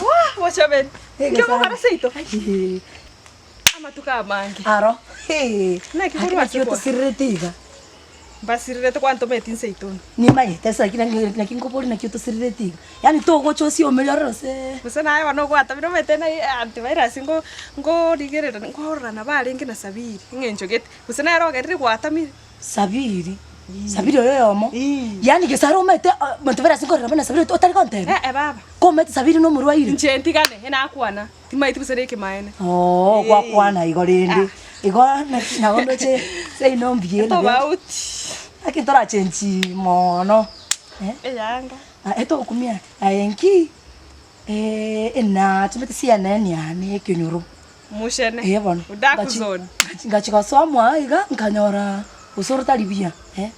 Wah, Bochaberi, inki ogokora seito? Amatuko amange. Aro, Naki korwa naki ase kwa? otosirerete iga? Mbasirerete kwantometi nseituni. Nimanyete ase lakini naki naki nkobori naki otosirerete iga? Yaani togocha osiomeri ororo ase. Gose naye bono ogwatamire omanyete na antivirus ngo ngorigerera nkorora nabo arenge na Sabiri eng'encho gete, gose nere ogerire gwatamire. Sabiri, Sabiri oyo oyomo, yaani gese are omanyete monto bera ase nkorora buna Sabiri otari gontebia? Eh eh baba. Ko omanyete Sabiri nomorwaire? Inche ntigane, enakwana, timanyeti gose nekemaene. Oo gwakwana igo rende, igo naki nabo ndoche seino mbuya ere. Tobauti. Naki ntorachenchi mono eh. Eyanga. Etogokumia aye nki enachomete CNN yane ekenyoro. Mochene. Ee bono. Dark Ngachi- zone. ngachi- ngachi gosoa mwao iga, nkanyora gose ore tari buya, eh,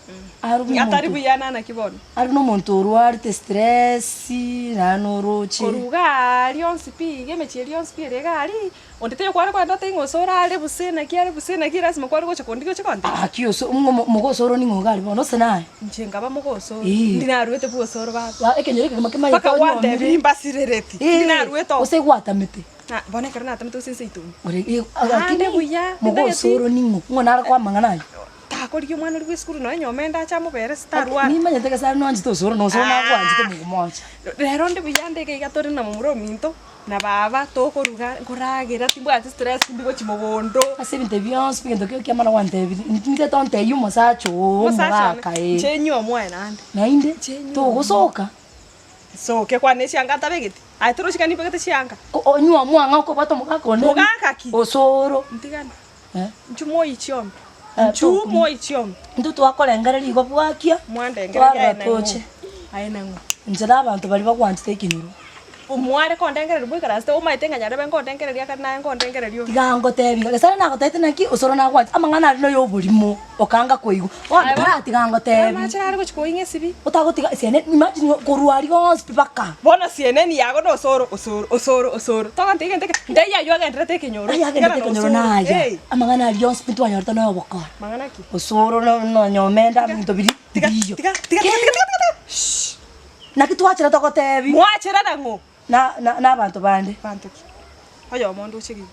are buna Atari omonto buya nana ki bono? are buna omonto orwarete stress, naende oroche. Korwa iga aria onsi pi iga emechie eria yonsi pi ere iga aria, onde taiyo kware kogenda otebe ng'a ose ore are buse naki are buse naki lasima kware gocha konde gocha gontebia. Gaki ose ng'o mo- mogosoro ning'o iga aria bono ose naye? Inche nkaba mogosoro, Ee. ndi naruete bw'osoro baba. Ba ekenyoro ekegima kemanyete Mpaka onyomire. gwantebirie mbasirereti, ndi naruete oo. Gose gwatamete. Na bono ekero natamete gose ense itongo. Ore Naende lakini buya, mogosoro ning'o? Ng'o nare koa amang'ana ayio? Takorigia omwana oria bw'esukuru nonya nyomba ende ache amobere ase tarwara. Nimanyete gese are nwanchete osoro na osoro nagwanchete mogomocha. Rero onde buya nde iga iga tore na momura ominto, na baba tokoruga nkoragera timbwati stress tindi gochia mogondo. Ase ebinto ebi bionsi pi egento kebe kiamana gwantebirie, intwe tontebie omosacha oo Omosacha one, omogaka ee. inche nywe omoe naende. Naende, togosoka. Soke kwane chianga ntabegeti. Aye torochi ng'a nimbegete chianga. Onywe omwang'a okobwata omogaka one. Mogaka ki? Osoro. Ntigane. Eh? Inchu moichiome. Eh, Inchu tokumia. moichiome. Intwe twakorengereria igo bwakia, Mwandengereria twarora aye nang'o? toche. Aye nang'o? Inche na abanto baria bagwanchete ekenyoro. Omware kondengereria moikaransete omaete ng'a nyarebe nkondengereria akare naye nkondengereria onde. Tiga ngotebi iga, gese aria nagotebete naki osoro nagwanchete, amang'ana aria noyo oborimo, okanga koigwa. Bono Aye bono, taratiga ngotebi. amache nare gochia koing'a esibi. Otagotiga CNN, imagine korwa aria gonsi pi baka. Bono CNN yago na osoro, osoro, osoro, osoro. Togontebia gento eke, ndaiyo aywo agenderete ekenyoro, Aywo tigana agenderete na ekenyoro osoro, naya, eh. amang'ana aria onsi pi twanyorete noyo obokora. Mang'ana ki? Osoro no- nonyomenda Tiga, ebinto biria, tiga, mbiyo. tiga, tiga, tiga, tiga, tiga, tiga, shh. Naki twachera togotebi. Mwachera nang'o? Na na nabanto bande. Banto ki? Oyomo onde oche gima.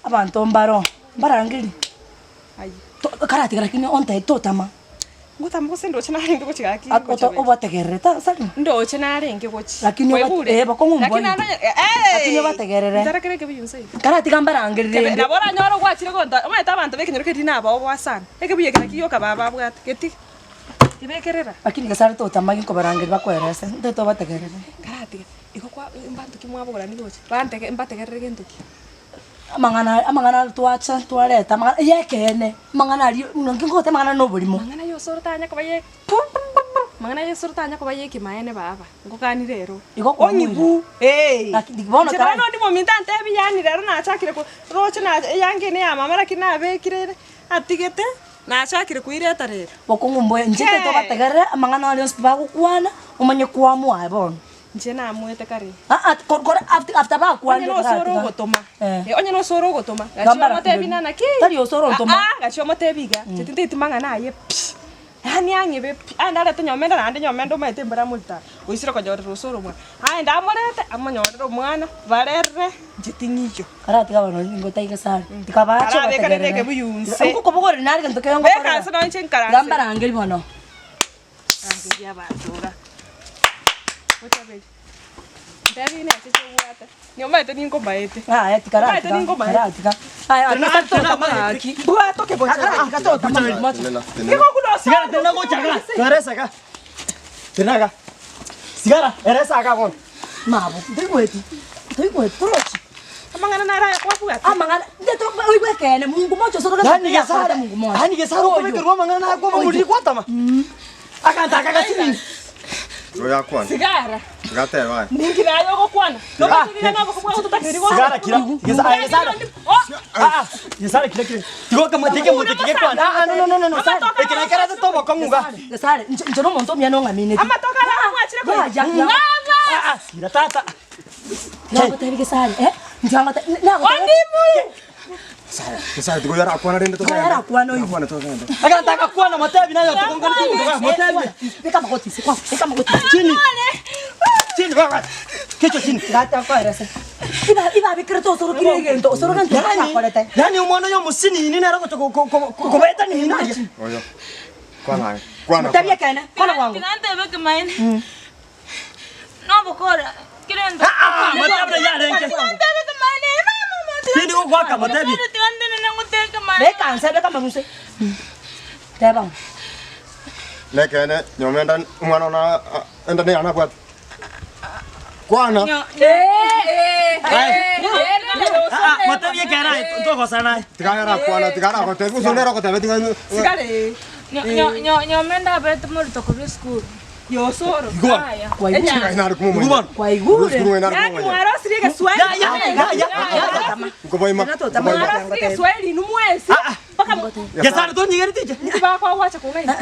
Abanto mbaro, mbarangeri. Aye. To karatiga lakini onte totama. Ngotama gose ndoche narenge gochia gaki Ak gochia oto gochia. obategerere ta sari. Ndoche narenge gochia. Lakini oba Kwaigure? eh bokong'u Lakini mbori. naro onye eh Lakini obategerere. Ntarakera ekebuyu nse iga. Karatiga mbarangerire Kebe rende. nabo oranyore gwachire gonta omanyete abanto ba ekenyoro keria nabao boa sana. Ekebuyu eke naki gioka baba abwate getige. Tibekerera. Lakini Nyasaye totamanya nkobarangeria bakoerese, intwe tobategerere. Karatiga, igo kwa mbanto ki mwabogorani gocha, bantege mbategerere gento ki? Amang'ana amang'ana aria twacha twareta amang'ana ya ekeene, amang'ana aria naki ngogoteba amang'ana na oborimo. Mang'ana ya osoro tanya koba ye mang'ana ya osoro tanya koba ya ekemaene baba, ngokani rero. Igo kwamoira. Ong'ibu eh. Lakini bono Inche kara- bono onde mominto antebi yaani rero nachakire ko roche na eyanga ene ya mama lakini nabekire ere, atigete. Nachakire koireta rero. Bokong'u mboya, inche tobategerere amang'ana aria onsi pi bagokwana, omanye koamua aye bono. Inche namuete kare. Aa kore after after Onye bakwanire nosoro taratiga. ogotoma, Eh. eh, onye nosoro ogotoma, gachia Gambara omotebi kirori. nana ki? Tari osoro ontoma. Aa, gachia omotebi iga, inche tintageti mang'ana aye pi. Yaani ang'ebe pi, aende arete nyomenda naende nyomenda omanyete mbura amorita, oisire konyorera osoro omwana. Aende amorete, amonyorere omwana, barerere, inche ting'iyo. Karatiga bono ngotaige sana. Tikabache Karabeka rende obategerere. ekebuyu inse. Ngokobogoreri nare gento kere Beka ngokorera. inse nonye inche nkaranse. Gambarangeri bono. Rangeria abanto iga. Bochaberi. Ntebi inee chiobwate. Niomanyete ninkomaete. Aya tiga Omanyete ratiga. ninkomaete. Ratiga. Aya atiga totama gaki. Mbwate okebocha. Atiga totama mocha. Tenena, tenena. Nigo buna Sigara tenena gocha iga. Tweresa iga. Tenena iga. Sigara, eresa iga bono. Mabo, ntoigweti. Ntoigweti torochi. Amang'ana naro aya kwabwate. Amang'ana nde to oigwe ekeene mungu mocha osoro Yaani gento gesare, yakorete mungu mocha. yaani gesare okobekerwa amang'ana naye omoriri gwatama. Aganto aka gasinini. Igo yakwana. Sigara. Gateba aye. Ninki naye ogokwana? Nogotigire nabokobua ototakeri gocha. Sigara kira. Gesa aye gesare. Ah ah. Gesare kira kira. Tigo kama tike mote kike kwana. Ah ah no no no no no. Eke na kera to bokong'u ga. Gesare, inche inche nomonto omuya nong'amineti. Amatoke ara mwachire Ya, ya, ya. Ah ah. Kira tata. Nagotebi Gesare, eh? Inche nagote- nagotebi- Ondimu! Gesare tiga oyo arakwana rende togende. Tiga arakwana oigwe. Arakwana togende. Ekero ntagakwana motebi naye otogong'aneti omonto bwa motebi. Beka amagoti inse, kwa, beka amagoti inse. Chini. Chini baba. Kichwa chini. Gata nkoerese. Iba ibabekerete osoro kire egento, osoro gento Yani, akorete. yani omwana oyo omosinini nere ogocha ko- ko- ko- kobeta nini aria. Oyo. Kwana aye. Kwana. Motebie ekeene, kwana bwango. Tiga ntebe ekemanyererio. Nobokora kera ento. Ah, ah, motebi na yarenge. Tiga ntebe ekemanyererio, mama, mama, tiga Tindi gogoaka motebi. Tiga ntenene ngotebe ekemanyererio. Beka nse, beka amaruse. Teba amo. Nekeene nyomenda omwana one enda neyane abwate. Kwana. Ah, motebi ekere aye togosana naye. Tiga arakwana, tiga aragotebia, gose onde aragotebia tiga. Sigare. Nyomenda abete morito korwa esukuru. Yosoro. Igwa. Aya. Tiga nare kumomanya. Igwa. Kwaigure. Esukuru nare Yaani kumomanya. mwarosirie egeswahili. Ya, ya, ya, ya, ya. Nkoboima. Nkoboima. Mwarosirie egeswahili inwe mwensi. Mpaka Gesare tonyigereti inche. nkibakwa gwacha kong'aina.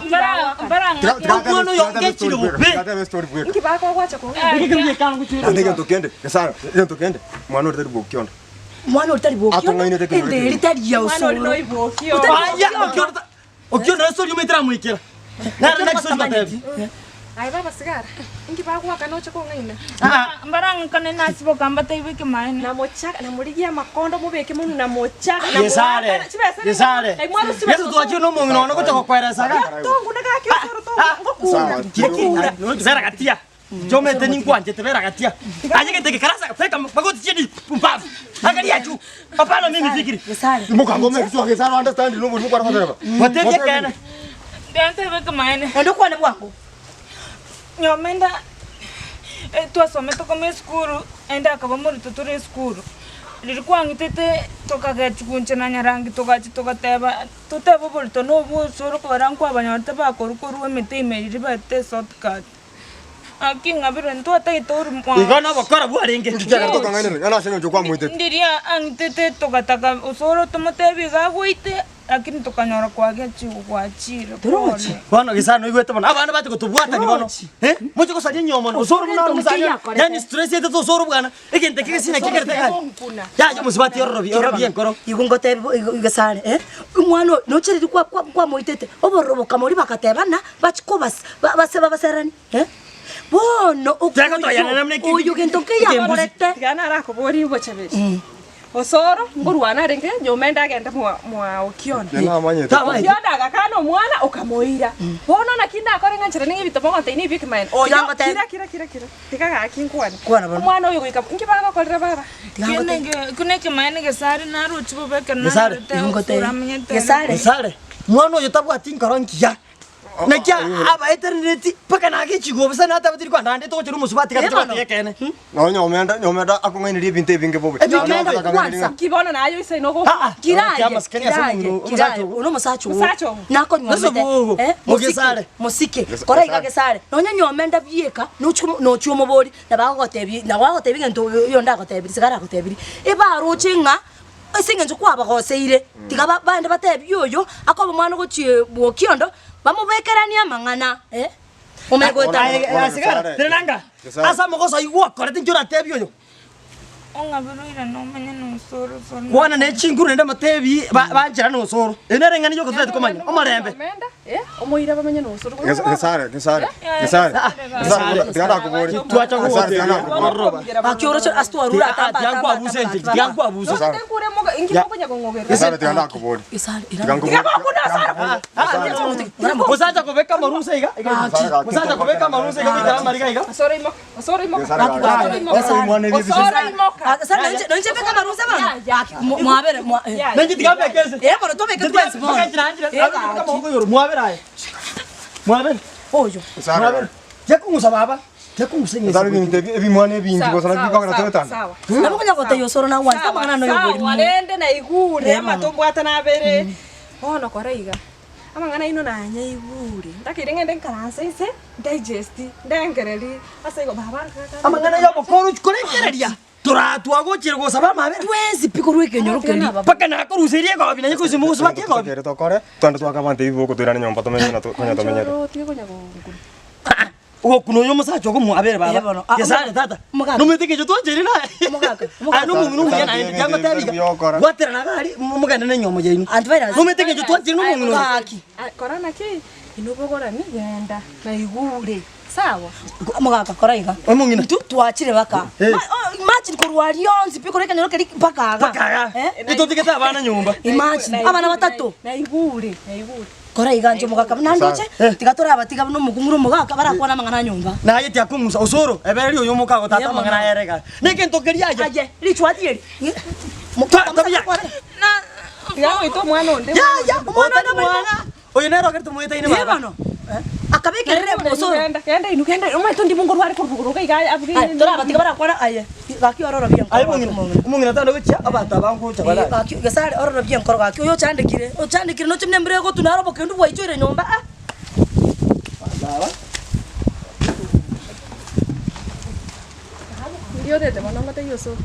Mbara mbara Tiga tiga Omwana oyo ngechire bobe. Tiga tebe story bweka. Nkibakwa gwacha kong'aina. Ekero giekana gochira. Naende egento kende, Gesare, egento kende, omwana oria tari bwokionda. Mwana ori tari bwokio. Atong'ainete kero Ende eri tari ya Mwana ori osoro. noibokio. Aya, okionda okionda esori omaete ramoikera. Nare naki sori gotebi. Aye baba sigara. Nkibagwaka noche kong'aina. Ah, mbara ng'akane nasiboka mbataibe ekemanyererio. Namochaka namorigia amakondo mobeke monwe namochaka. Gesare. Gesare. Yeso twachire na omong'ina one gocha gokweresa iga. Tongu nagaki osoro tongu ngokura. Ngokura. Bera gatia. Chomete ninkwanchete bera gatia. Aye gete gekarasa feka magoti chini pumbavu. Angalia juu. Hapana mimi fikiri. Gesare. Mokangome kichwa Gesare understand no muri mukwana goteba. Motebi ekeene. Tiga ntebe ekemanyererio. Naende okwane bwango. Nyomenda eh, twasomete koma esukuru, ende akaba morito tore esukuru, riria kwang'itete tokagechuguncha na nyarangi togachi togateba totebe oborito na obosoro kobera nkwabanyorete bakorwa korwa emete ime riria baetete eshortcut. Aki ng'abire ntwatagete oru mwa Igo nobokora bwarenge. Nkichaka tokang'ainere, ng'a nase eng'encho kwamoitete. Ndiria ang'itete togataka osoro tomotebi iga agoite. Lakini tokanyora kwagechigwa gwachire Torochi. pole. Bono gesa noigwete bono abana bache gotobwatani bono eh moche gosaria enyomo mono osoro buna ore omosacha yaani stress etete osoro bwana egento eke gese naki ekerete gaki yaya mosubati ororobi ororobi enkoro. Igo ngotebi bo igo gesare eh, omwana oyo nochereri kwa kwa kwamoitete, obororo bokamori bagatebana bachia kobas ba base babaserani eh. Bono Tiga toyanera buna eke- oyo gento ekembusi. nkeyakorete. Tiga narakoborie obochaberi. Osoro ngorwana arenge nyuma ende agende mwa mwa Okiondo. Namanyete. Tamanyete. Okiondo agakana omwana okamoira. Bono naki ndakore ng'a nchera nigo ebito mogontebia nibi ekemanyererio. Oyo Tiga ngotebi. kira kira kira kira tiga gaki nkwane. Kwana bono. Omwana oyo goika inki bagokorera baba? Tiga ngotebi. Kune ekemanyererio gesare naroche bobe ekero Gesare. narorete Igo ngotebi. osoro amenyete. Gesare. Gesare mwana oyo tabwati nkoro nkiya naki abaetenereti mpaka nagechigwa bosa natabetiri kwanda ande togochera omosubati gati Eh, bono. tobwati ekeene. Nonya nyomenda, nyomenda akong'aineria ebinto ebinge bobe. Ebinto Nonya ebinge akang'aineria kwanza. Ki bono naye oise nogo Ah, ah. Kiraye, Kiamasikani ase kiraye, omong'ina kiraye. omosacha ogo. Ono omosacha ogo. Omosacha ogo. Nakonyuomete. Ase obogo. Eh, Mogesare. mosike. Gesa- Kora iga gesare. gesare. Nonya nyomenda bieka, nochi nochi omobori, nabo agogotebi, nabo agotebi egento oyonde agotebiri, sigara agotebiri. Ebaroche ng'a ase eng'encho kwabagoseire, tiga ba baende batebie oyo, akoba omwana ogochie bwokiondo, bamobekeranie amang'ana eh, omanye goetana. Aye, Bono eh, sigara, Gesare. tenenanga. Gesare. Ase amagoso ayio gwakorete inki oratebie oyo? Ong'abere oirane omenye nosoro osoro. Kwana ne chinguru naende amatebi ba- bancherane osoro. Eye nere eng'ana yoka totaete komanya, omorembe. Omenda, eh, omoira bamenye nosoro. Gesare, gesare, gesare. Gesare. Gesare, tiga ndakoboria. Twacha Gesare, tiga gogotebi. ndakoboria. Bakioroche ase twarure atamba Tiga atamba nkwabuse atamba inche, atamba. tiga nkwabuse. Gesare. Gesare, tiga ndakoboria. Gesare, Tiga irana. nkoboria. Musacha kobeka amarusa iga. Musacha kobeka amarusa iga goikera amariga iga. Osoro imoka, osoro imoka. Gesare, Osoro imoka. Gesare, omwana ebi ebise. Osoro imoka. Ah, Gesare, nonche- nonche beka amarusa bono? Mwa- mwabere, mwa- eh. Ya, Nenche tiga mbeke ense. Eh, bono tobeke twensi bono. Mpaka nchira nchira. Eh, Abeke gaki. amaboko igoro. Mwabere aye. Mwabere. Oyo. Gesare, Mwabere. Tiakong'usa baba. Tiakong'usa eng'ese. Gesare, ebinto ebi- ebimwana ebingi Sawa, gose nabio sawa, bikogera sawa, toetana. sawa. Nabo konya gotebia osoro nagwancha amang'ana noyo Sawa, oborimo. rende naigure Eh, mama. amato mbwate nabere bono kora iga amang'ana aino nanyaigure ntakeire ng'ende nkaranse inse digest ndengereri ase igo baba nkaka Amang'ana ya obokoro korengereria. Toratwagochire gosaba amabera. Twensi pi korwa ekenyoro keria. Mpaka nakoruseria egobi naye korusia mogosubati egobi. Tokere tokore, twende twake abanto ebi bogotoirana nyomba tomenye na to- konya tomenyete. Tige konya gokuna. Ogokuna oyo omosacha okomwabere Eh, baba. bono. Ah, Gesare omogaka. tata. Omogaka. Nomanyete engencho twancheire naye. Omogaka, omogaka. Aye nomong'ina omuya naende Omogaka. tiangotebi iga. Omogaka. Bwatera naga aria mogende na enyomo yaino. Antivirus. Nomanyete engencho twancheire na omong'ina oyo. Gaki. Ah, Kora naki, inobogorani genda, naigure, sawa? Omogaka kora iga. Omong'ina. Intwe twachire baka. Eh. Ma- oh, Imagine korwa aria onsi pi korwa ekenyoro keria mpaka iga. Mpaka iga. Eh? Itotigete abana nyomba. Imagine abana batato. Naigure, naigure. Kora iga inche omogaka buna ndoche, tiga torabatiga buna omokungu na omogaka barakwane amang'ana a nyomba. Naye tiakong'usa osoro, ebereria oyo omoka agotata Yebo amang'ana mono. ere iga. Negento keria aye. Aye, richwati eri. Ta- tabia. Tiga goita omwana onde. Ya, ya, omwana Otari onde omwana. mwana. Oyo nere ogerete moetaine Ye baba. bono. Akabekerera osoro. Genda, genda inu, genda. Omanyete onde mongorware korwa rogoro iga iga abuge. Aye, torabatiga barakwana aye. Gaki ororo bia Aye nkoro mong'ina, omong'ina. omong'ina tande gochia abanto aba ngocha Eh, bare. gaki gesare ororo bia nkoro gaki oyo ochandekire, ochandekire noche buna embura egotuna aro obokendu bwaichoire nyomba ah. Baba. Ndiotete bono ngotebie osoro.